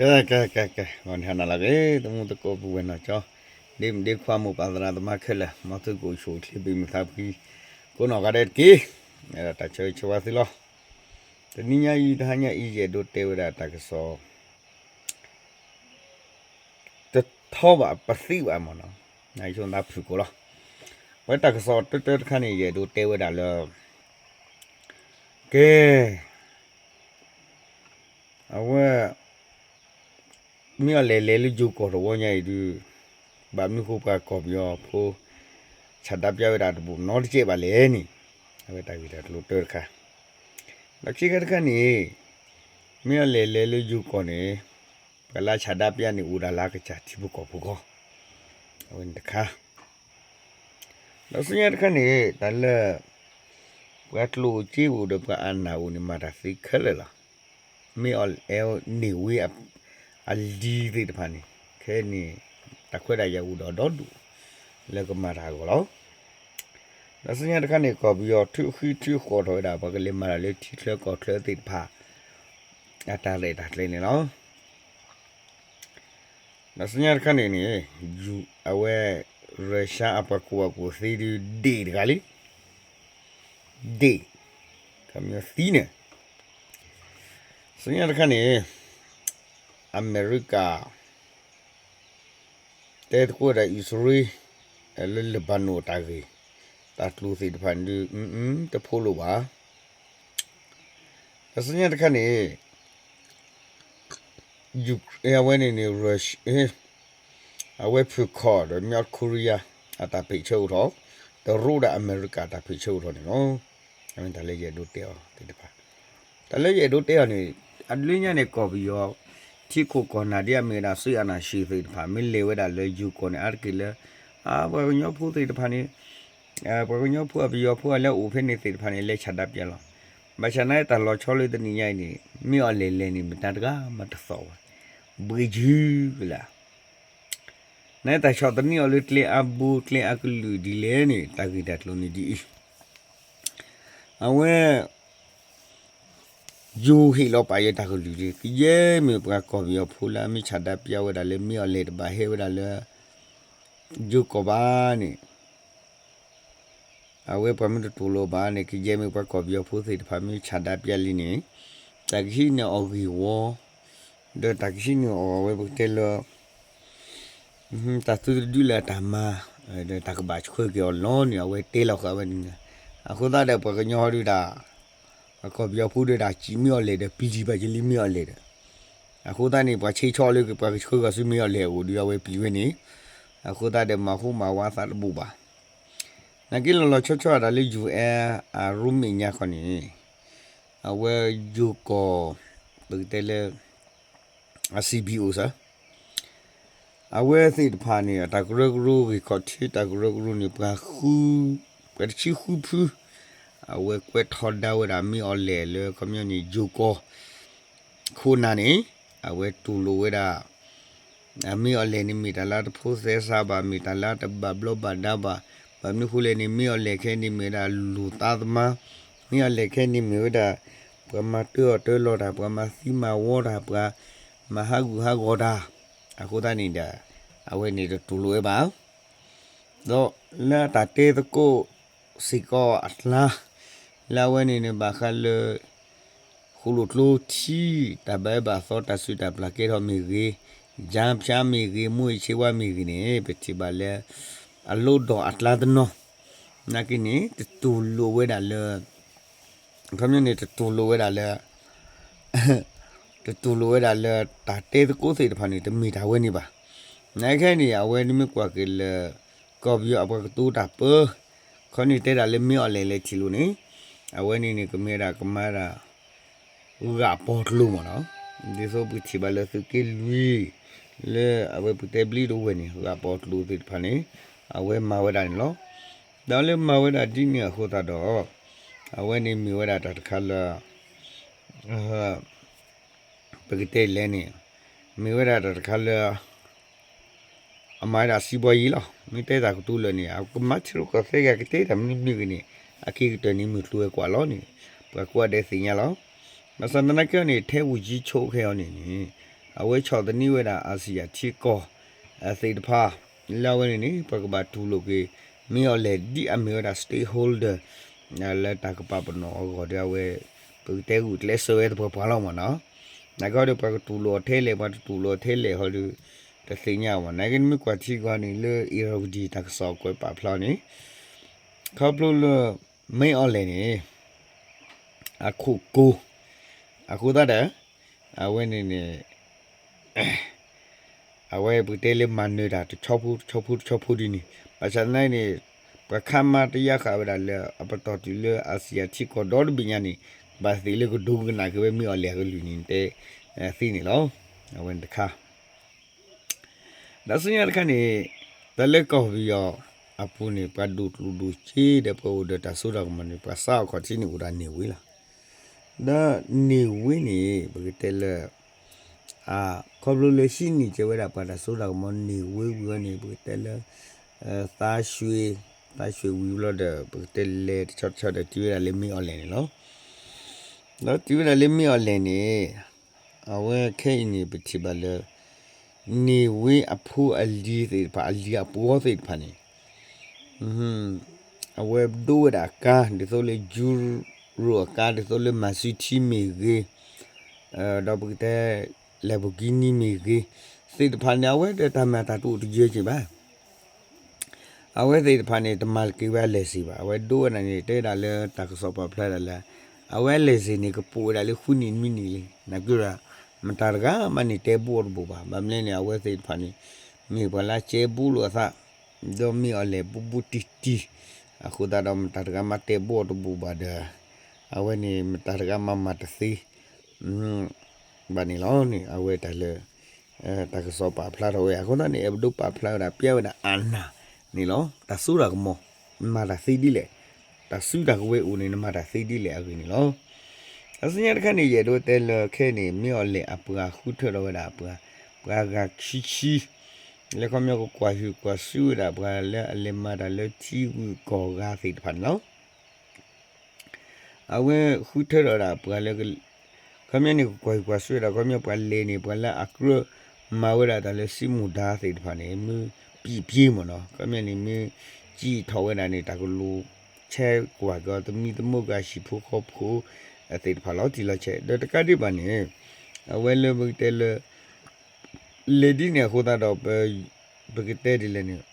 ကဲ ကဲ ကဲ ကဲ ဂီၤန့ၣ်ဟါနၤလၢအဂ့ၤ သမူသကိးပုၢ်ဝဲၢ်နီၢ်ကၠီ ဒ့မုၣ်ဒ့ခွါမိၢ်ပၢ်သရၣ်သမါခဲလၢာ် မ်သုကအိၣ်ဆူၣ်အိၣ်ချ့ ဘၣ်မုာ်သးဖှံ ကိးနီၢ်ဂၤဒဲးတက့ၢ်. တၢ်ဆၢဂ့ၤဆၢဝါသုလီၤ. တနံၤညါအံၤ တဟါညါအံၤ ယအဲၣ်ဒိးတဲဝဲဒၣ်တၢ်ကစီၣ် တထီဘၣ်ပသံဘၣ်မ့ၢ်နီၤ, ယဆိသးဖုၣ်ကိာ်လီၤ. ပတၢ်ကစီၣ်တၢတၢတခါန့ၣ် ယအဲၣ်ဒိးတဲဝဲဒၣ်လၢ ကဲ အဝဲ မ့ၢ်အီၣ်လဲၣ်လဲၤလၢယိၤကီၢ်တဝီညါအံၤဒုး ဘၣ်မနုၤဃိပှၤကီၢ်ပယီၤဖိ ဆန္ဒပြဝဲဒၣ်တဘူၣ်နီတစဲးဘၣ်လဲၣ်န့ၣ် အဝဲတၢ်ဂ့ၢ်တၢ်ကျိၤတၢတခါ, ဒီးခံခါတခါန့ၣ် မ့ၢ်အီၣ်လဲၣ်လဲၤလၢယိၤကီၢ်န့ၣ် ပှၤလၢဆန္ဒပြန့ၣ်အိၣ်ဒၣ်လၢအကစၢ်ထံဖိကီၢ်ဖိဂီၢ်, အဝဲန့ၣ်တခါ ဒီးဆူညါတခါန့ၣ် တၢ်လၢ ပှၤကျိၣ်စ့အိၣ်ဒီးပှၤအနၢ်အိၣ်န့ၣ် မၤတၢ်သ့ခဲလၢာ်လီၤ. မ့ၢ်အီၣ်လဲၣ်န့ၢ်ဝဲ အလံၤသ့ၣ်တဖၣ်န့ၣ် ခဲအံၤန့ၣ် တၢ်ခွဲးတၢ်ယာ်အိၣ်ဒီးဒီဒူၣ် လၢကမၤတၢ်အဂီၢ်လီၤ. ဒီးဆူညါတခါန့ၣ် ကီၢ်ပယီၤထုးဃံထုးဃီၣ်ထီၣ်ဝဲဒၣ် ပှၤကလဲၤမၤတၢ်လၢထံချၢကီၢ်ချၢသ့ၣ်တဖၣ် အတၢ်ရဲၣ်တၢ်ကျဲၤန့ၣ်လီၤ. ဒီးဆူညါတခါန့ၣ်န့ၣ် အဝဲ Russia အပှၤကူၣ်ဘၣ်ကူၣ်သ့ဒုး ဒ့ၣ်တဂၤလံ, ဒ့ၣ် ခမသံန့ၣ်, ဆူညါတခါန့ၣ် အမဲရကၤ တဲသကိးဝဲဒၣ်အံၣ်စရ့လး လၢလဘၤနိၣ်တၢ်ဂ့ၢ် တၢ်ကျိၤသ့ၣ်တဖၣ်န့ၣ်ဒုး တဖိးလိာ်ဘၣ်. ဒီးဆူညါတခါန့ၣ် အဝဲန့ၣ်န့ၣ် Russia အဝဲဖုၣ်ခီၣ်ဒီး မြောက်ကိုရီးယား အတၢ်ဖံးဆၢအိၣ်ထီၣ်, တရူးဒီးအမဲရကၤတၢ်ဖံးဆၢအိၣ်ထီၣ်န့ၣ်လီၤ. အဝဲတၢ်လၢယအဲၣ်ဒိးတဲအီၤသ့ၣ်တဖၣ်, တၢ်လၢယအဲၣ်ဒိးတဲအီၤန့ၣ် အဒုးညါန့ၣ် ကီၢ်ပယီၤ ထံခိၣ်ကီၢ်နၢ်ဒ်အမ့ၢ်ဝဲဒၣ် စစ်အာဏာရှင်သ့ၣ်တဖၣ် မ့ၢ်လဲၤဝဲဒၣ်လၢယိၤကီၢ်န့ၣ် အါတက့ၢ်လၢ ပှၤကညီဖိသ့ၣ်တဖၣ်န့ၣ် ပှၤကညီဖိအပယီၤဖိအလဲၤအိၣ်ဖဲန့ၣ်သ့ၣ်တဖၣ်န့ၣ် လဲၤဆန္ဒပြလီၤ. ဘၣ်ဆၣ်နာ်တၢ်လီၤဆီလၢတနံၤညါအံၤန့ၣ် မ့ၢ်အီၣ်လဲၣ်လဲၣ်န့ၣ် မတၤတဂၤမၤတသီၣ်ဝဲ, ဘှ့ယုၢ်ကလၢ် နတၢ်ဆီၣ်သနံးအီၤလၢကျဲအါဘိကျဲအကလုာ်ဒ်လဲၣ်န့ၣ် တၢ်ဂ့ၢ်တၢ်ကျိၤန့ၣ်ဒ်အံၤ, အဝဲ ယိၤဟ့ၣ်လီၤပာ်ယဲတၢ်ကလုၢ်ဒ် ကယဲၢ်မ့ၢ်ပှၤကီၢ်ပယီၤဖိလၢအမ့ၢ်ဆန္ဒပြဝဲဒၣ်လၢမ့ၢ်အီၣ်လဲၣ်တဘၣ်ဟဲဝဲဒၣ်လၢ ယိၤကီၢ်ဘၣ်န့ၣ် အဝဲပှၤမ့ၢ်တတူၢ်လိာ်ဘၣ်န့ၣ် ကယဲၢ်မ့ၢ်ပှၤကီၢ်ပယီၤဖိသ့ၣ်တဖၣ်မ့ၢ်ဆန္ဒပြလံန့ၣ် တၢ်ကဟံးန့ၢ်အီၤဂ့ၢ်ဝီ ဒီးတၢ်ကဟံးန့ၢ်အီၤအဝဲပကတဲလၢ တၢ်သုတဒုလၢအတၢ်မၤ ဒီးတၢ်ကဘၣ်ဆှၢက့ၤအီၤလီၤန့ၣ် အဝဲတဲလီၤဃာ်ဝဲန့ၣ်, အဃိသတးဒီးပှၤကညီဒုးဒၣ် ပှၤကီၢ်ပယီၤဖိဒုးဒၣ် စံးမ့ၢ်အီၣ်လဲၣ်ဒီး ပျံၤဘၣ်ကလံမ့ၢ်အီၣ်လဲၣ်ဒီး, အဃိသတးန့ၣ် ပှၤဆဲးဆီလၢပှၤကဆှၢဂီၤဆူမ့ၢ်အီၣ်လဲၣ်အအိၣ်ဒီး အဝဲပျံၤဝဲန့ၣ်, အဃိသတးဒီးမၤဟူမၤဝါသးတဘူၣ်ဘၣ်. နာ်က့လီၤလီၤဆီဆီအတၢ်လၢ ယူၢ်အဲၣ် အရိမ့ၢ်ညါခီန့ၣ် အဝဲယိၤကီၢ် ပကတဲလၢ အ စံးဘံအိၣ်စၢ အဝဲသ့ၣ်တဖၣ်န့ၣ် အတၢ်ကရၢကရိဂ့ၢ်ခီၣ်ထံး တၢ်ကရၢကရိန့ၣ် ပှၤဃု ပှၤတဆံဃုဖု အဝဲကွဲးထီဒါဝဲဒၣ် မ့ၢ်အီၣ်လဲၣ်လၢ ခီပညီန့ၣ် ယိၤကီၢ် ခိၣ်နၢ်န့ၣ် အဝဲတူၢ်လိာ်ဝဲဒၣ် မ့ၢ်အီၣ်လဲၣ်န့ၣ် မ့ၢ်တၢ်လၢတဖိးသဲစးဘၣ်, မ့ၢ်တၢ်လၢတဘၣ်ဘျီးဘၣ်ဒါဘၣ်. ဘၣ်မနုၤဃိလဲၣ်န့ၣ် မ့ၢ်အီၣ်လဲၣ်ခဲန့ၣ် မ့ၢ်ဝဲဒၣ်လူၢ်သးသမါ, မ့ၢ်အီၣ်လဲၣ်ခဲန့ၣ် မ့ၢ်ဝဲဒၣ် ပှၤမၤတၢအီၣ်တၢလီၤတၢ်, ပှၤမၤသံမၤဝီတၢ်, ပှၤမၤဟးဂူာ်ဟးဂီၤတၢ်. အဃိသတးန့ၣ်ဒီး အဝဲန့ၣ်တတူၢ်လိာ်ဝဲဘၣ် ဒီးလၢအတၢ်တဲသကိးစ့ၢ်ကီးအကျါ လၢအဝဲန့ၣ်န့ၣ် ဘၣ်ဃးလၢ ဃိၣ်လိၣ်ကျိထံ တၢ်ဘၣ်အၢဘၣ်သီ တၢ်စုတၢ်ပျၢ်ကဲထီၣ်မ့ၢ်ဂ့ၤ, ကၠါဖၠါမ့ၢ်ဂ့ၤ, မူးယစ်ဆေးဝါးမ့ၢ်ဂ့ၤန့ၣ် ပထံၣ်ဘၣ်လၢ အလိၣ်ဒီးအကျါတနီၤ နာ်က့န့ၣ် တတူၢ်လိာ်ဝဲဒၣ်လၢ ခီပညီန့ၣ် တတူၢ်လိာ်ဝဲဒၣ်လၢ တတူၢ်လိာ်ဝဲဒၣ်လၢ တၢ်တဲသကိးသ့ၣ်တဖၣ်န့ၣ် တမ့ၢ်တၢ်ဝဲန့ၣ်ဘၣ်. နာ်က့ခဲအံၤန့ၣ် အဝဲန့ၣ်မ့ၢ်ကွၢ်က့ၤလၢ ကီၢ်ပယီၤအပှၤကတိၤတၢ်ပၢ ခီန့ၣ်တဲဒၣ်လၢမ့ၢ်အီၣ်လဲၣ်လဲၤထံၣ်လိာ်န့ၣ် အဝဲန့ၣ်န့ၣ် ကမ့ၢ်ဝဲဒၣ်ကမၤဒၣ် ဂၣ်ပီၤကျိၤမ့ၢ်နီၤ. ဒ်သိးပထံၣ်ဘၣ်လၢသုးက့လွံၢ် လၢအဝဲပတဲဘျုးတဝဲၢ်န့ၣ် ဂၣ်ပီၤကျိၤသ့ၣ်တဖၣ်န့ၣ် အဝဲမၤဝဲဒၣ်န့ၣ်လီၤ. ဒီးလၢမၤဝဲဒၣ်ဒ်န့ၣ်အဃိသတးဒီး အဝဲန့ၣ်မ့ၢ်ဝဲဒၣ်တၢ်တခါလၢ ပကတဲလဲၣ်န့ၣ် မ့ၢ်ဝဲဒၣ်တၢ်တခါလၢ အမၤဝဲဒၣ်စံးဘီယံၤလီၤ. မ့ၢ်တဲတၢ်ကတိၤလၢာ်န့ၣ် အကမၤထံရူၢ်ကီၢ်သဲးဂ့ၤ ကတဲတၢ်မနုၤမနုၤဂ့ၤန့ၣ် အက့ၤကတၢၢ်န့ၣ်မုၢ်ကျိၤဝဲၤကွာ်လီၤန့ၣ် ပှၤကိးဂၤဒဲးသ့ၣ်ညါလီၤ. ဘၣ်ဆၣ်သနာ်က့န့ၣ် ထဲဝူၤကၠံဆိကဟဲအီၤန့ၣ်န့ၣ် အဝဲဆီၣ်သနံးဝဲဒၣ် အစံယၤထံကီၢ် သ့ၣ်တဖၣ် လၢအဝဲန့ၣ်န့ၣ် ပှၤကဘၣ်တူၢ်လိာ်က့ၤ မ့ၢ်အီၤလဲၣ် ဒ်အမ့ၢ်ဝဲဒၣ် stakeholder လၢတၢ်ကပာ်ပနီၣ်အဂီၢ်ဒီးအဝဲ ပကတဲဂုာ်ကျဲးစၢးဝဲသပှၢ်ပှၢ်လီၤမ့ၢ်နီၤ. နာ်က့ဟီဒီး ပှၤကတူၢ်လိာ်အီၤထဲလဲၣ် ပှၤတတူၢ်လိာ်အီၤထဲလဲၣ်ဟီဒီး တသ့ၣ်ညါမ့ၢ် နာ်က့နမ့ၢ်ကွၢ်ထံကီၢ်န့ၣ် လၢ Irrawaddy တၢ်ကစီၣ်ကွဲးပာ်ဖျါန့ၣ် ခီဖျိလၢ မ့ၢ်အီၤလဲၣ်န့ၣ် အခိၣ်ကိၤ အဃိသတးဒီး အဝဲန့ၣ်န့ၣ် အဝဲပကတဲလၢမၤနၢၤတၢ်တဆီဖိတဆီဖိတဆီဖိဒ်န့ၣ် ဘၣ်ဆၣ်သနာ်က့န့ၣ် ပှၤခါမါတယာ်ဃာ်ဝဲဒၣ်လၢ အပတီၢ်တုၤလၢအစံယၤထံကီၢ်ဒီတဘ့ၣ်ညါန့ၣ် ဘၣ်သ့ၣ်လၢကဒိကနၣ်က့ၤဝဲမ့ၢ်အီၤလဲၣ်အကလုၢ်န့ၣ်တဲသ့န့ၣ်လီၤ. အဝဲန့ၣ်တခါ ဒီးဆူညါတခါန့ၣ် တၢ်လၢကီၢ်ပယီၤအပူၤန့ၣ် ပှၤဒိၣ်ကျိၣ်ဒိၣ်စ့ဒီးပှၤအိၣ်ဒီးတၢ်စိတၢ်ကမီၤန့ၣ် ပှၤစးအီၣ်ခီၣ်ထံးန့ၣ်အိၣ်ဒၣ်န့ၢ်ဝ့လီၤ. ဒီးန့ၢ်ဝ့န့ၣ် ပကတဲလၢ ခီဖျိလၢဟံးန့ၢ်ကဲဝဲဒၣ်ပှၤတၢ်စိတၢ်ကမီၤန့ၢ်ဝ့ဝံၤဝဲန့ၣ် ပကတဲလၢ သးရွှ့ သးရွှ့ဝံၤဘျီဒီး ပကတဲလဲၤတဆီတဆီဒီးတုၤဝဲဒၣ်လၢမ့ၢ်အီၤလဲၣ်န့ၣ်လီၤ. ဒီးတုၤဝဲဒၣ်လၢမ့ၢ်အီၤလဲၣ်န့ၣ် အဝဲခဲအံၤန့ၣ် ပထံၣ်ဘၣ်လၢ န့ၢ်ဝ့အဖိအလံၤသ့ၣ်တဖၣ် အလံၤအပှီၤသ့ၣ်တဖၣ်န့ၣ် အဝဲဒိဝဲဒၣ်အကါ ဒ်သိးလၢ ယူရိအကါ ဒ်သိးလၢ မၤစူထံမ့ၢ်ဂ့ၤ, ဒီးပကတဲ လၢဘိၣ်ကံနံမ့ၢ်ဂ့ၤ သ့ၣ်တဖၣ်န့ၣ် အဝဲဒီးတၢ်မၤတၢ်တအိၣ်တယၢက့ၤဘၣ်. အဝဲသ့ၣ်တဖၣ်န့ၣ် တမၤက့ၤဝဲအလဲၤစ့ၢ်ဘၣ်. အဝဲဒိဝဲဒၣ်န့ၣ် တဲဒၣ်လၢတၢ်ကစီၣ်ပာ်ဖျါဒၣ်လၢ အဝဲအလဲၤစ့ၢ်န့ၣ် ကပိာ်ဝဲဒၣ်လၢဃုနံၣ်နွံနံၣ်လံ. နာ်က့ဒီး မတၤတဂၤမးန့ၣ်တဲဘၣ်အီၤတဘၣ်ဘၣ်. ဘၣ်မနုၤလဲၣ်န့ၣ် အဝဲသ့ၣ်တဖၣ်န့ၣ် မ့ၢ်ပှၤလၢကဲဘၣ်လိာ်အသး ဒီးမ့ၢ်အီၤလဲၣ်ဘူးဘူးတံၢ်တံၢ် အဃိသတးဒီးမတၤတဂၤမးတဲဘၣ်အီၤတဘၣ်ဘၣ်ဒီး အဝဲန့ၣ်မတၤတဂၤမးမၤတသ့ ဘၣ်န့ၣ်လီၤန့ၣ် အဝဲတၢ်လၢ တၢ်ကစီၣ်ပာ်ဖျါထီၣ်ဝဲ အဃိသတးန့ၣ် အဲၣ်ပဒိၣ်ပာ်ဖျါဝဲဒၣ် ပျဲဝဲဒၣ်အနၢ်န့ၣ်လီၤ. တၢ်စိတၢ်ကမီၤ နမၤတၢ်သ့ဒ်လဲၣ်, တၢ်စုတၢ်ကဝဲၤအိၣ်န့ၣ် နမၤတၢ်သ့ဒ်လဲၣ်အဂ့ၢ်န့ၣ်လီၤ. အဆူညါတခါန့ၣ် ယအဲၣ်ဒိးတဲလၢခဲအံၤန့ၣ် မ့ၢ်အီၤလဲၣ်အပှၤဃုထၢထီၣ်ဝဲဒၣ်ပှၤ ပှၤဂၤခံဆံ လၢခီပညီကကွၢ်ဟုၣ်ကွၢ်စူၣ်ဝဲဒၣ်ပှၤလၢအလဲၤမၤတၢ်လၢထံဂုၤကီၢ်ဂၤသ့ၣ်တဖၣ်န့ၣ်လီၤ. အဝဲဃုထၢထီၣ်ဝဲဒၣ်ပှၤလၢ ခီပညီန့ၣ် ကကွၢ်ဟုၣ်ကွၢ်စူၣ်ဝဲဒၣ် ခီပညီပှၤလဲၤန့ၣ် ပှၤလၢအကြၢးမၤဝဲဒၣ်တၢ်လၢစံမူဒါသ့ၣ်တဖၣ်န့ၣ် မ့ၢ်ပံာ်ပျ့မ့ၢ်နီၤ ခီပညီန့ၣ် မ့ၢ်စံၣ်ထီၣ်ဝဲဒၣ်န့ၣ် တၢ်ကလိၤဆဲးကွၢ်က့ၤအီၤ သမံသမိးက့ၤဟံၣ်ဖိဃီဖိသ့ၣ်တဖၣ်လီၤတံၢ်လီၤဆဲး ဒီးတကးဒံးဘၣ်န့ၣ် အဝဲလၢပကတဲလၢ လဲၤဒ်န့ၣ်အဃိသတးဒီး ပကတဲဒ်လဲၣ်န့ၣ်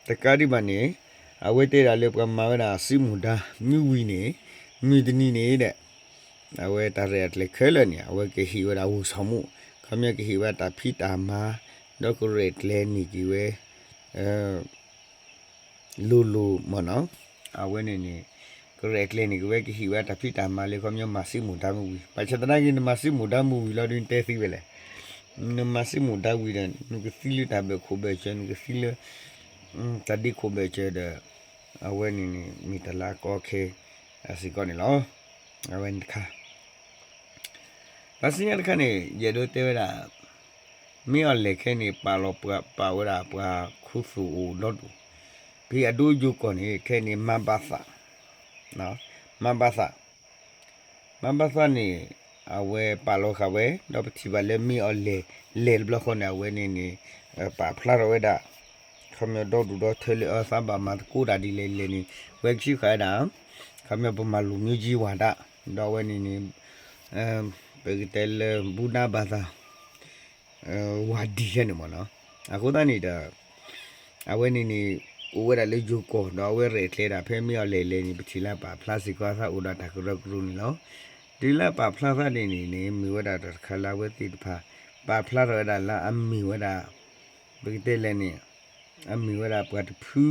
တကးဒံးဘၣ်န့ၣ် အဝဲတဲဒၣ်လၢပှၤမၤဝဲဒၣ်စံမူဒါ မ့ၢ်ဝံၤန့ၣ် မုၢ်တနံၤန့ၣ်ဒီး အဝဲတၢ်ရဲၣ်တၢ်ကျဲၤခဲလၢာ်န့ၣ် အဝဲကဟ့ၣ်ဝဲဒၣ်ဂိၢ်ဆီၣ်မူ ခီပညီကဟ့ၣ်ဝဲတၢ်ဖံးတၢ်မၤ ဒီးကရဲၣ်ကျဲၤန့ၢ်က့ၤဝဲ လိၤလိၤမ့ၢ်နီၤ အဝဲန့ၣ်န့ၣ် ကရဲၣ်ကျဲၤန့ၢ်က့ၤဝဲ ကဟ့ၣ်ဝဲတၢ်ဖံးတၢ်မၤလၢခီပညီမၤစံမူဒါမ့ၢ်ဝံၤ ဘၣ်ဆၣ်သနာ်က့ နမၤစံမူဒါမ့ၢ်ဝံၤလီၤဒီးနတဲသ့ဝဲလဲၣ် နမၤစံမူဒါဝံၤဒီး နကသံလၢတၢ်ဘၢၣ်ခိၣ်ဘၢၣ်စၢၤ နကသံလၢ တၢ်ဒ့ခိၣ်ဘၢၣ်စၢၤဒီး အဝဲန့ၣ်န့ၣ် မ့ၢ်တၢ်လၢအကီအခဲ စ့ၢ်ကီးန့ၣ်လီၤ. အဝဲန့ၣ်တခါ ဘၣ်ဆူညါတခါန့ၣ် ယအဲၣ်ဒိးတဲဝဲဒၣ် မ့ၢ်အီၤလဲၣ်ခဲန့ၣ် ပာ်လီၤပာ်ဝဲဒၣ်ပှၤခူသူၣ်အိၣ်ဒီဒူၣ် ဖဲအဒိယိၤကီၢ်န့ၣ် ခဲန့ၣ် မၤဘၣ်သး မၤဘၣ်သး မၤဘၣ်သးန့ၣ် အဝဲပာ်လီၤဃာ်ဝဲ ဒီးပထံၣ်ဘၣ်လၢမ့ၢ်အီၤလဲၣ် လဲၤတဘျီဃီန့ၣ် အဝဲန့ၣ်န့ၣ် ပာ်ဖျါထီၣ်ဝဲဒၣ် ခီပညီဒီဒူၣ်ဒီထၢလၢအသးဘၣ်မၤသကိးတၢ်ဒ်လဲၣ်လဲၣ်န့ၣ် ဝဲကဆံဃာ်ဝဲဒၣ် ခီပညီပမၤလူၤမျိုးကြီးဝါဒ ဒီးအဝဲန့ၣ်န့ၣ် ပကတဲလၢ ဘူဒၣ်ဘၣ်သး ဝါဒံးယဲန့ၣ်မ့ၢ်နီၤ အဃိသတးန့ၣ်ဒီး အဝဲန့ၣ်န့ၣ် အိၣ်ဝဲဒၣ်လၢယိၤကီၢ် ဒီးအဝဲရဲၣ်ကျဲၤဒၣ်ဖဲမ့ၢ်အီၤလဲၣ်လဲၣ်န့ၣ် ပထံၣ်လၢပာ်ဖျါစ့ၢ်ကီးအသးအိၣ်ဒီးတၢ်ကရၢကရိန့ၣ်လီၤ. တုၤလၢပာ်ဖျါသးန့ၣ်န့ၣ်န့ၣ် မ့ၢ်ဝဲဒၣ်တၢ်တခါလၢအဝဲသ့ၣ်တဖၣ် ပာ်ဖျါထီၣ်ဝဲဒၣ်လၢအမ့ၢ်ဝဲဒၣ် ပကတဲလဲၣ်န့ၣ် အမ့ၢ်ဝဲဒၣ်ပှၤတဖု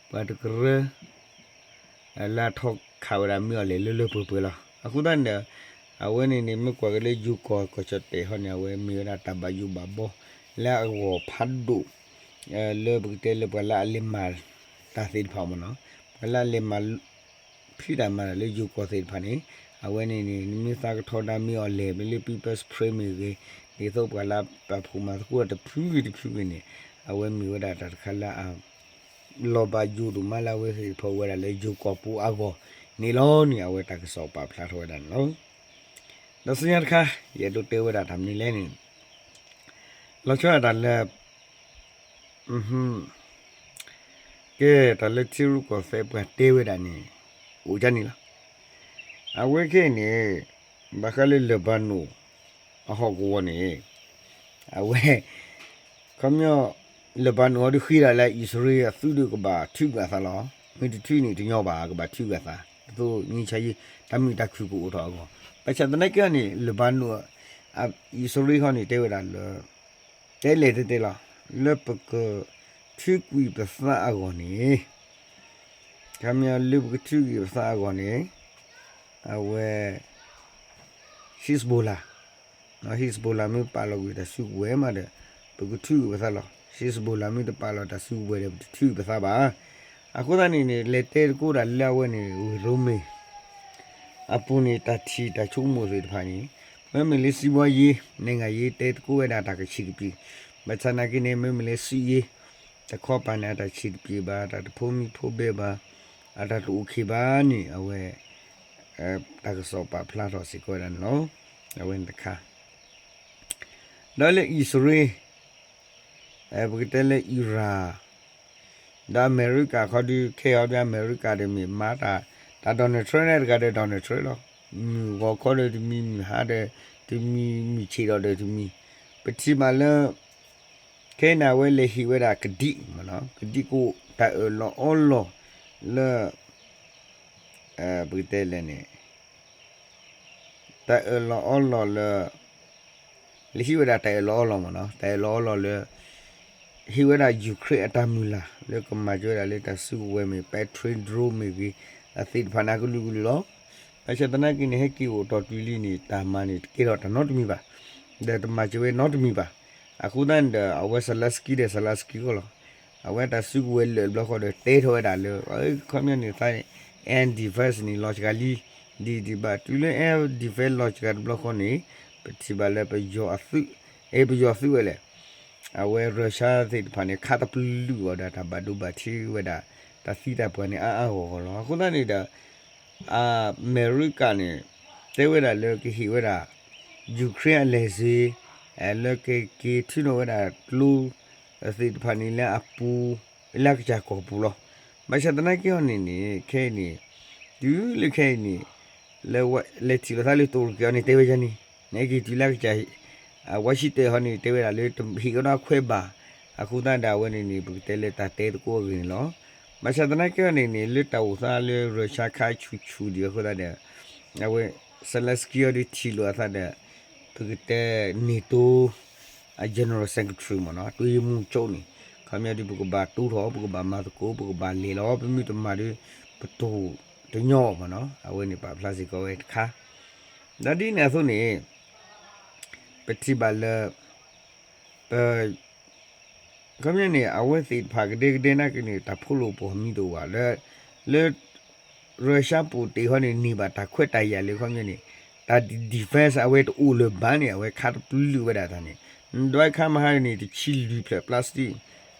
ပှၤတကရၢ လၢအထီခးဝဲဒၣ်မ့ၢ်အီၤလဲၣ်လၢလၢပှဲၤပှဲၤလီၤ. အဃိသတးန့ၣ်ဒီး အဝဲန့ၣ်န့ၣ် မ့ၢ်ကွၢ်က့ၤလၢယိၤကီၢ်ကီၢ်ကၠီၣ်တဲာ်ဟီန့ၣ် အဝဲမ့ၢ်ဝဲဒၣ်တၢ်ဘၣ်ယိၣ်ဘၣ်ဘီ လၢအဂီၢ်ဖးဒိၣ် လၢပကတဲလၢပှၤလၢအလဲၤမၤတၢ်သ့ၣ်တဖၣ်မ့ၢ်နီၤ ပှၤလၢအလဲၤမၤ ဖံးတၢ်မၤတၢ်လၢယိၤကီၢ်သ့ၣ်တဖၣ်န့ၣ် အဝဲန့ၣ်န့ၣ် နမ့ၢ်သးကထီဒါမ့ၢ်အီၤလဲၣ် မ့ၢ်လၢ People's Spring မ့ၢ်ဂ့ၤ ဒ်သိးပှၤလၢပာ်ဖှိၣ်မၤသကိးတဖုဂ့ၤတဖုဂ့ၤန့ၣ် အဝဲမ့ၢ်ဝဲဒၣ်တၢ်တခါလၢအ လီၤဘၣ်ယိၣ်ဒိၣ်မးလၢအဝဲသ့ၣ်တဖၣ်အိၣ်ဝဲဒၣ်လၢယိၤကီၢ်ပူၤအဂီၢ်န့ၣ်လီၤန့ၣ် အဝဲတၢ်ကစီၣ်ပာ်ဖျါထီၣ်ဝဲဒၣ်န့ၣ်လီၤ. ဒီးဆူညါတခါ ယအဲၣ်ဒိးတဲဝဲဒၣ်တၢ်မနုၤလဲၣ်န့ၣ် လီၤဆီဒၣ်တၢ်လၢ ကဲတၢ်လၢထံရူၢ်ကီၢ်သဲးပှၤတဲဝဲဒၣ်န့ၣ် အိၣ်ဒ်န့ၣ်လီၤ. အဝဲခဲအံၤန့ၣ် ဘၣ်ဃးလၢလၢၢ်ဘၤနိၣ် အဟီၣ်ကဝီၤန့ၣ် အဝဲ ခီပညီ လၢၢ်ဘၤနိၣ်အီၤဒုးဃ့ဒၣ်လၢ အံၣ်စရ့လးအသုးဒီးကဘၣ်ထုးကွံာ်အသးလီၤ. မ့ၢ်တထုးန့ၣ်တညီဘၣ် ကဘၣ်ထုးကွံာ်အသး ဒ်သိး ငြိမ်းချမ်းရေး တၢ်မုာ်တၢ်ခုၣ်ကအိၣ်ထီၣ်အဂီၢ်. ဘၣ်ဆၣ်သနာ်က့န့ၣ် လၢၢ်ဘၤနိၣ် အံၣ်စရ့လးခီန့ၣ် တဲဝဲဒၣ်လၢ တဲလဲၣ်တဲတဲလီၤ လၢပကထုးကွံာ်ပသးအဂီၢ်န့ၣ် ခီပညီလၢပကထုးကွံာ်ပသးအဂီၢ်န့ၣ် အဝဲ Hezbollah Hezbollah မ့ၢ်ပာ်လီၤကွံာ်တၢ်စုကဝဲၤမးဒီး ပကထုးကွံာ်ပသးလီၤ. Hezbollah မ့ၢ်တပာ်လီၤတၢ်စုကဝဲၤဒီး ပတထုးကွံာ်ပသးဘၣ်. အဃိသတးန့ၣ်န့ၣ် လဲၤတဲသကိးဒၣ်လၢအဝဲန့ၣ် ဝ့ၢ်ရိမ့ၤ အပူၤန့ၣ် တၢ်ထံၣ်တၢ်ဆိကမိၣ်သ့ၣ်တဖၣ်န့ၣ် မ့မ့ၢ်လၢ စီးပွားရေး နိုင်ငံရေး တဲသကိးဝဲဒၣ်တၢ်ကဆံးကပျ့ၤ, ဘၣ်ဆၣ်သနာ်က့န့ၣ် မ့မ့ၢ်လၢ စစ်ရေး တခီပၤန့ၣ် အတၢ်ဆံးတပျ့ၤဘၣ်, အတၢ်တဖိမံဖိဘဲဘၣ်, အတၢ်တအိၣ်ခ့ဘၣ်န့ၣ် အဝဲ တၢ်ကစီၣ်ပာ်ဖျါထီၣ်စ့ၢ်ကီးဝဲဒၣ်န့ၣ်လီၤ. အဝဲန့ၣ်တခါ ဒီးလၢအံၣ်စရ့လး ပကတဲလၢအံရၣ် ဒီးအမဲရကၤခီဒုး ခဲအံၤဒုး အမဲရကၤဒီးမ့ၢ်မၤတၢ် တၢ် Donald Trump န့ၣ်တဂၤဒီး Donald Trump လီၤ. မုၢ်ဂီၤခီဒီးတမံၤ မုၢ်ဟါဒီးတမံၤ မုၢ်ဆ့ၣ်ဒီးတမံၤ ပထံၣ်ဘၣ်လၢ ခဲအံၤန့ၣ် အဝဲလဲၤဟ့ၣ်ဝဲဒၣ်ကဒံးမ့ၢ်နီၤ ကဒံးကအိၣ် တၢ်အၢၣ်လီၤအီလီၤလၢ ပကတဲလဲၣ်န့ၣ် တၢ်အၢၣ်လီၤအီလီၤလၢ လဲၤဟ့ၣ်ဝဲဒၣ်တၢ်အၢၣ်လီၤအီလီၤမ့ၢ်နီၤ တၢ်အၢၣ်လီၤအီလီၤလၢ ဟ့ၣ်ဝဲဒၣ် Ukraine အတၢ်မုၢ်လၢ် လၢကမၤစၢၤဝဲဒၣ်လၢတၢ်စုကဝဲၤမ့ၢ် Patriot drone မ့ၢ်ဂ့ၤ အသ့ၣ်တဖၣ်န့ၣ် အကလုာ်ကလုာ်လီၤ. ဘၣ်ဆၣ်သနာ်က့န့ၣ် ဟဲက့ၤအိၣ်တီၢ်တုၤလံန့ၣ် တၢ်မၤန့ၣ် တကဲထီၣ်တၢ်နီတမံၤဘၣ် ဒီးတမၤစၢၤဝဲနီတမံၤဘၣ်. အဃိသတးန့ၣ်ဒီး အဝဲ Zelensky ဒီး Zelensky ဃီလီၤ. အဝဲတၢ်စုကဝဲၤလၢာ်တဘျီဃီဒီး တဲထီၣ်ဝဲဒၣ်လၢ ခီပညီန့ၣ်သးန့ၣ် air defense န့ၣ် လီၤစှၤလံ ဒ်ဒ်ဘၣ် တုၤလၢ air defense လီၤစှၤတဘျီဃီန့ၣ် ပထံၣ်ဘၣ်လၢပယီၤအသုး အဲ ပယီၤသုးဝဲလဲၣ် အဝဲ Russia သ့ၣ်တဖၣ်န့ၣ် ခးတပျုာ်အီၤဒီးတၢ်ဘၣ်ဒိဘၣ်ထံးဝဲဒၣ် တၢ်သံတၢ်ပှၢ်န့ၣ် အါအါဂီၢ်ဂီၢ်လီၤ. အဃိသတးန့ၣ်ဒီး အမဲရကၤန့ၣ် တဲဝဲဒၣ်လၢကဟ့ၣ်ဝဲဒၣ် Ukraine အလဲၤစ့ လၢကက့ၤထုးထီၣ်ဝဲဒၣ်ကျိ သ့ၣ်တဖၣ်န့ၣ်လၢအပူၤ လၢအကစၢ်ကီၢ်ပူၤလီၤ. ဘၣ်ဆၣ်သနာ်က့အီၤန့ၣ်န့ၣ် ခဲအံၤန့ၣ် တုၤလၢခဲအံၤန့ၣ် လၢလဲၤထံၣ်လိာ်သးလၢတိၤရကံၤအီၤန့ၣ် တဲဝဲဒ်န့ၣ် နက့ၤတုၤလၢကစၢ် Washington ဟီန့ၣ် တဲဝဲဒၣ်လၢတဟ့ၣ်ကဒီးခွဲးဘၣ်. အဃိသတးဒီးအဝဲန့ၣ်န့ၣ် ပကတဲလၢတၢ်တဲသကိးအဂ့ၢ်န့ၣ်လီၤ. ဘၣ်ဆၣ်သနာ်က့အီၤန့ၣ်န့ၣ် လၢတၢ်အိၣ်သးလၢ Russia ခါဆူၣ်ဆူၣ်ဒံးအဃိသတးဒီး အဝဲ Zelensky အီၤဒုးထံၣ်လိာ်အသးဒီး ပကတဲ NATO အ General Secretary မ့ၢ်နီၤ အတွင်းရေးမှူးချုပ် န့ၣ် ခီပညီဒုး ပကဘၣ်တိထီၣ် ပကဘၣ်မၤသကိး ပကဘၣ်လဲၤလီၤ ပမ့ၢ်တမၤဒီး ပတိၢ်တညီမ့ၢ်နီၤ အဝဲန့ၣ်ပာ်ဖျါစ့ၢ်ကီးဝဲတခါ ဒီးဒ်န့ၣ်အသိးန့ၣ် ပထံၣ်ဘၣ်လၢ ပ ခီပညီန့ၣ် အဝဲသ့ၣ်တဖၣ်ကဒဲကဒဲနာ်က့န့ၣ် တၢ်ဖိလိာ်ပှီၢ်မံၤတအိၣ်ဘၣ် လၢ လၢ Russia ပူၤတ့ၢ်ဟီန့ၣ် န့ၢ်ဘၣ်တၢ်ခွဲးတၢ်ယာ်လၢခီပညီန့ၣ် တၢ် defense အဝဲတအိၣ်လၢၤဘၣ်န့ၣ် အဝဲခးတပျုာ်ဝဲဒၣ်တၢ်န့ၣ် ဒွဲခါမဟါန့ၣ် တဆံလွံၢ်ဖျၢၣ် plastic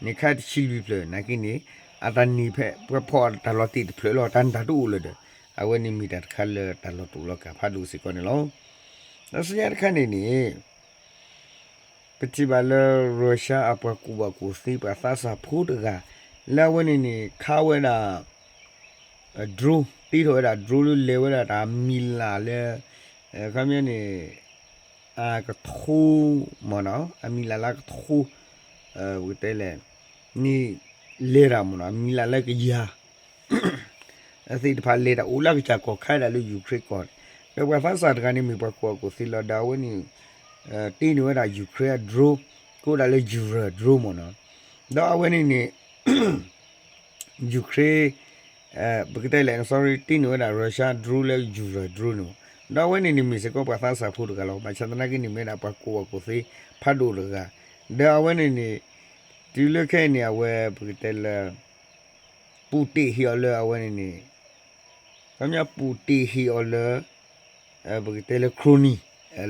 န့ၣ်ခါတဆံလွံၢ်ဖျၢၣ် နာ်က့န့ၣ် အတၢ်န့ၢ်ဖဲ ပှၤဖီၣ်တၢ်လီၤတ့ၢ်တဖျၢၣ်လီၤ တၢ်နတၢ်တအိၣ်လၢၤဒီး အဝဲန့ၣ်မ့ၢ်တၢ်တခါလၢတၢ်လီၤတူာ်လီၤကာ်ဖးဒိၣ်စ့ၢ်ကီးန့ၣ်လီၤ. ဒီးစံးတခါန့ၣ်န့ၣ် ပထံၣ်ဘၣ်လၢ Russia အပှၤကူၣ်ဘၣ်ကူၣ်သ့ ပှၤသးစၢ်ဖိတဂၤ လၢအဝဲန့ၣ်န့ၣ် ခးဝဲဒၣ် drone တ့ထီၣ်ဝဲဒၣ် drone လၢလဲၤဝဲဒၣ်တၢ်အမံၤလၢ်လၢ ခီပညီန့ၣ် အကထိ မ့ၢ်နီၤ အမံၤလၢ်လၢကထိ ပကတဲလဲၣ် န့ၣ် လဲၤတၢ်မ့ၢ်နီၤ အမံၤလၢ်လၢကယၤ အသ့ၣ်တဖၣ်လဲၤတၢ်အိၣ်လၢအကစၢ်ကီၢ်ခါဒၣ်လၢ Ukraine ကီၢ်န့ၣ် ဒီးပှၤသးစၢ်တဂၤန့ၣ်မ့ၢ်ပှၤကူၣ်ဘၣ်ကူၣ်သ့လီၤ ဒီးအဝဲန့ၣ် တ့န့ၢ်ဝဲဒၣ် Ukraine drone ကိးဒၣ်လၢ Urals drone မ့ၢ်နီၤ ဒီးအဝဲန့ၣ်န့ၣ် Ukraine ပကတဲလဲၣ် sorry တ့န့ၢ်ဝဲဒၣ် Russia drone လၢ Urals drone န့ၣ်မ့ၢ် ဒီးအဝဲန့ၣ်န့ၣ်မ့ၢ်စ့ၢ်ကီးပှၤသးစၢ်ဖိတဂၤလီၤ ဘၣ်ဆၣ်သနာ်က့န့ၣ်မ့ၢ်ဒၣ်ပှၤကူၣ်ဘၣ်ကူၣ်သ့ဖးဒိၣ်တဂၤ ဒီးအဝဲန့ၣ်န့ၣ် တုၤလၢခဲအံၤန့ၣ် အဝဲပကတဲလၢ ပူၤတ့ၢ်ဟ့ၣ်အီၤလၢအဝဲန့ၣ်န့ၣ် ခီပညီပူၤတ့ၢ်ဟ့ၣ်အီၤလၢ ပကတဲလၢ crony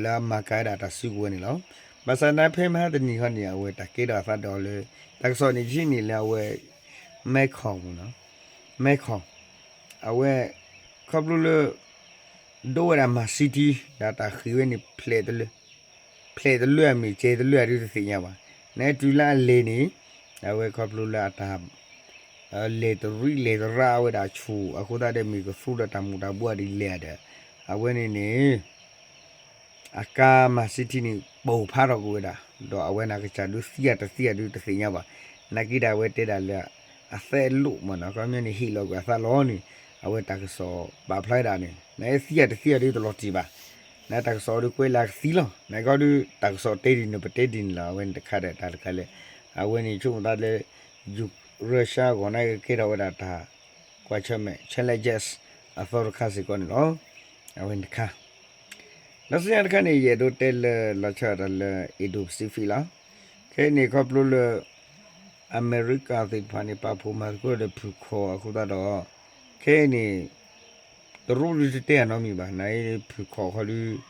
လၢအမၤကၤဝဲဒၣ်တၢ်စုကဝဲၤန့ၣ်လီၤ. ဘၣ်ဆၣ်သနာ်က့ဖဲမဟါတနံၤခီန့ၣ် အဝဲတၢ်ကဲထီၣ်အသးဒီးလၢ တၢ်ကစီၣ်န့ၣ်ယဟံးန့ၢ်လၢအဝဲ Macron မ့ၢ်နီၤ Macron အဝဲ ခီဖျိလၢ ဒိဝဲဒၣ် Man City ဒီးတၢ်ဃ့ၢ်ဝဲန့ၣ် ဖျဲးတလၢ ဖျဲးတလၢအမ့ၢ် ကဲတလၢအဒုးတသ့ၣ်ညါဘၣ်. နတုၤလၢအလဲၤန့ၣ် အဝဲခီဖျိလၢအတၢ် လဲၤတရံးလဲၤတရါဝဲဒၣ်ဆူၣ် အဃိသတးဒီးမ့ၢ်ကသူဒီးတၢ်မူၤတၢ်ဘှီးဒ်လဲၣ်ဒီး အဝဲန့ၣ်န့ၣ် အကါမၤစံထံန့ၣ် ပိာ်ဖးထီၣ်ကွံာ်ဝဲဒၣ် ဒီးအဝဲန့ၣ်ကစၢ်ဒုးသံယၤတသံယၤဒုးတသ့ၣ်ညါဘၣ်. နာ်က့ဒီးအဝဲတဲဒၣ်လၢ အသဲအလိၣ်မ့ၢ်နီၤ ခီပညီန့ၣ် ဟ့ၣ်လီၤကွံာ်အသးလီၤန့ၣ် အဝဲတၢ်ကစီၣ်ပာ်ဖျါဝဲဒၣ်န့ၣ် နသံယၤတသံယၤဒုးတလီၤတံၢ်ဘၣ်. နတၢ်ကစီၣ်ဒုးကွဲးလၢအကသံလီၤ. နကီဒုးတၢ်ကစီၣ်တဲဒ်န့ၣ် ပတဲဒ်န့ၣ်လီၤ. အဝဲန့ၣ်တခါဒီးတၢ်တခါလၢ အဝဲန့ၣ်ဆိကမိၣ်သးလၢ Russia အဂီၢ်န့ၣ်ကကဲထီၣ်ဝဲဒၣ်တၢ် ကွၢ်ဆၢၣ်မဲာ် challenges အသီတခါစ့ၢ်ကီးန့ၣ်လီၤ. အဝဲန့ၣ်တခါ လၢဆူညါတခါန့ၣ် ယအဲၣ်ဒိးတဲလၢလီၤဆီဒၣ်တၢ်လၢ Indo-Pacific လီၤ. ခဲအံၤန့ၣ်ခီဖျိလၢ အမဲရကၤသ့ၣ်တဖၣ်န့ၣ် ပာ်ဖှိၣ်မၤသကိးဒီးဖုၣ်ခီၣ်အဃိသတးဒီး ခဲအံၤန့ၣ် တရူးဒုးတတဲအနီတမံၤဘၣ်. နာ်က့ဖုၣ်ခီၣ်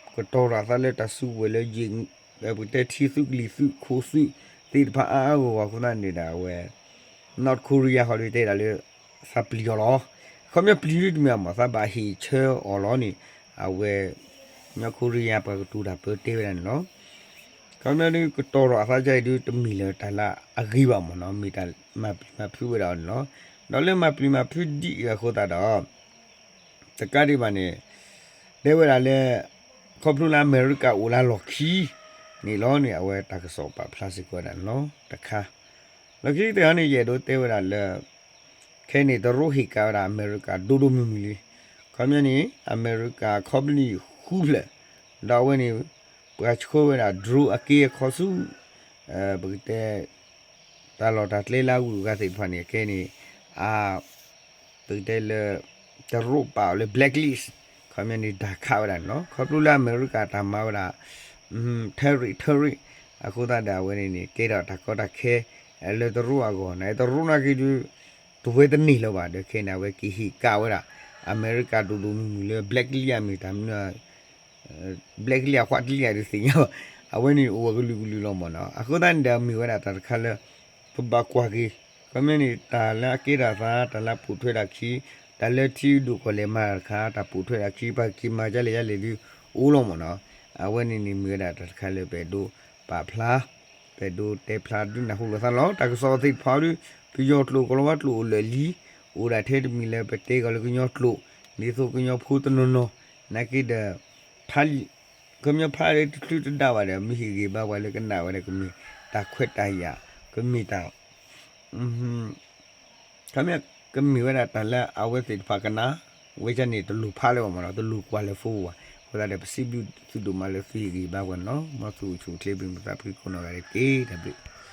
ခီဒုး ကတီၤထီၣ်အသးလၢတၢ်စုကဝဲၤလၢယံာ် ပကတဲထံသုးကလံၤသုးခိၣ်သုးသ့ၣ်တဖၣ်အါအါဂီၢ်ဂီၢ်အဃိသတးန့ၣ်ဒီး အဝဲ North Korea ဃီဒုးတဲဒၣ်လၢ သးပျံၤအီၤလီၤ. ခီပညီပျံၤဒုးတမ့ၢ်အမ့ၢ် သးဘၣ်ဟ့ၣ်ဆၢအီၤလီၤန့ၣ် အဝဲ North Korea ပှၤကတိၤတၢ်ပၢတဲဝဲဒၣ်န့ၣ်လီၤ. ခီပညီဒုးကတီၤထီၣ်အသးဒ်အံၤဒုး တမ့ၢ်လၢတၢ်လၢအဂ့ၤဘၣ်မ့ၢ်နီၤ မ့ၢ်တၢ်မၤပျံၤမၤဖုးဝဲဒၣ်အီၤန့ၣ်လီၤ. ဒီးလၢမၤပျံၤမၤဖုးဒ်အံၤအဃိသတးဒီး တကးဒံးဘၣ်န့ၣ် တဲဝဲဒၣ်လၢ ခီဖျိလၢအမဲရကၤအိၣ်လၢလီၢ်ခံန့ၣ်လီၤန့ၣ် အဝဲတၢ်ကစီၣ်ပာ်ဖျါစ့ၢ်ကီးဝဲဒၣ်န့ၣ်လီၤ. တခါ လီၢ်ခံကတၢၢ်န့ၣ် ယအဲၣ်ဒိးတဲဝဲဒၣ်လၢ ခဲအံၤန့ၣ် တရူးဟ့ၣ်ကးဝဲဒၣ်အမဲရကၤဒိၣ်ဒိၣ်မုၢ်မုၢ်လံ. ခီပညီန့ၣ် အမဲရကၤခီပနံၣ်ဃုဖျၢၣ် ဒီးအဝဲန့ၣ် ပှၤဆှၢဝဲဒၣ် drone အက့အခီဆူ ပကတဲ တၢ်လီၢ်တၢ်ကျဲလၢအဂုၤအဂၤသ့ၣ်တဖၣ်န့ၣ် ခဲအံၤန့ၣ် အ ပကတဲလၢ တရူးပာ်အီၤလၢ blacklist ခီပညီန့ၣ် တၢ်ခးဝဲဒၣ်န့ၣ်လီၤ. ခီဖျိလၢအမဲရကၤတၢ်မၤဝဲဒၣ် terrorist terrorist အဃိသတးဒီးအဝဲန့ၣ်န့ၣ် ကဲထီၣ်တၢ်ကီတၢ်ခဲ လၢတရူးအဂီၢ်န့ၣ် တရူးနာ်က့ဒုး တဝဲတန့ၢ်လၢၤဘၣ်ဒီး ခဲအံၤန့ၣ် အဝဲက့ၤဟ့ၣ်ကးဝဲဒၣ် အမဲရကၤဒိၣ်ဒိၣ်မုၢ်မုၢ်လၢ blacklist အမ့ၢ်တၢ်မနုၤ black လံဧါ white လံဧါ တသ့ၣ်ညါဘၣ်. အဝဲန့ၣ်အိၣ်ဝဲကလုာ်ကလုာ်လီၤမ့ၢ်နီၤ. အဃိသတးန့ၣ်ဒီးမ့ၢ်ဝဲဒၣ်တၢ်တခါလၢ ပဘၣ်ကွၢ်က့ၤ ခီပညီန့ၣ် တၢ်လၢအကဲထီၣ်အသး တၢ်လၢအပိာ်ထွဲဒၣ်ခံ တၢ်လၢထံဒိၣ်ကီၢ်လဲၢ်မၤတၢ်တခါ တၢ်ပိာ်ထွဲဒၣ်ခံ ပှၤက့ၤမၤဒ်လဲၣ်ဒ်လဲၣ်ဒုးအိၣ်လီၤမ့ၢ်နီၤ. အဝဲန့ၣ်န့ၣ်မ့ၢ်ဝဲဒၣ်တၢ်တခါလၢပအဲၣ်ဒိးပာ်ဖျါ ပအဲၣ်ဒိးတဲဖျါဒုးနၢ်ဟူလိာ်သးလီၤ. တၢ်ကစီၣ်သ့ၣ်တဖၣ်ဒုး ပယီၤကျိာ်ကီၤလၤဝါကျိာ်အိၣ်လၢာ်လံ အိၣ်ဒၣ်ထဲတမံၤလၢပတဲဂီၤလၢကညီကျိာ် ဒ်သိးကညီဖိတနီၤနီၤ နာ်က့ဒီး ဖးလံာ် ခီပညီဖးလၢတချုးတဒါဘၣ်ဒီး မ့ၢ်ဟ့ၣ်ဂံၢ်ဘါပှၤလၢကနၣ်ဝဲဒီး ကမ့ၢ်တၢ်ခွဲးတၢ်ယာ် ကမ့ၢ်တၢ် ခီပညီ ကမ့ၢ်ဝဲဒၣ်တၢ်လၢအဝဲသ့ၣ်တဖၣ်ကနၣ် ဝဲဒၣ်န့ၣ် တလိၣ်ဖးလၢၤဘၣ်မ့ၢ်နီၤ တလိၣ်ကွၢ်လၢၤဖိဘၣ်. အဃိသတးဒီး ပစံးဘျုးသုဒိၣ်မးလၢသုဟ့ၣ်ဂံၢ်ဘါပှၤန့ၣ်လီၤ. မ်သုအိၣ်ဆူၣ်အိၣ်ချ့ဘၣ်မုာ်သးဖှံကိးနီၢ်ဂၤဒဲးတက့ၢ်. တၢ်ဘျုး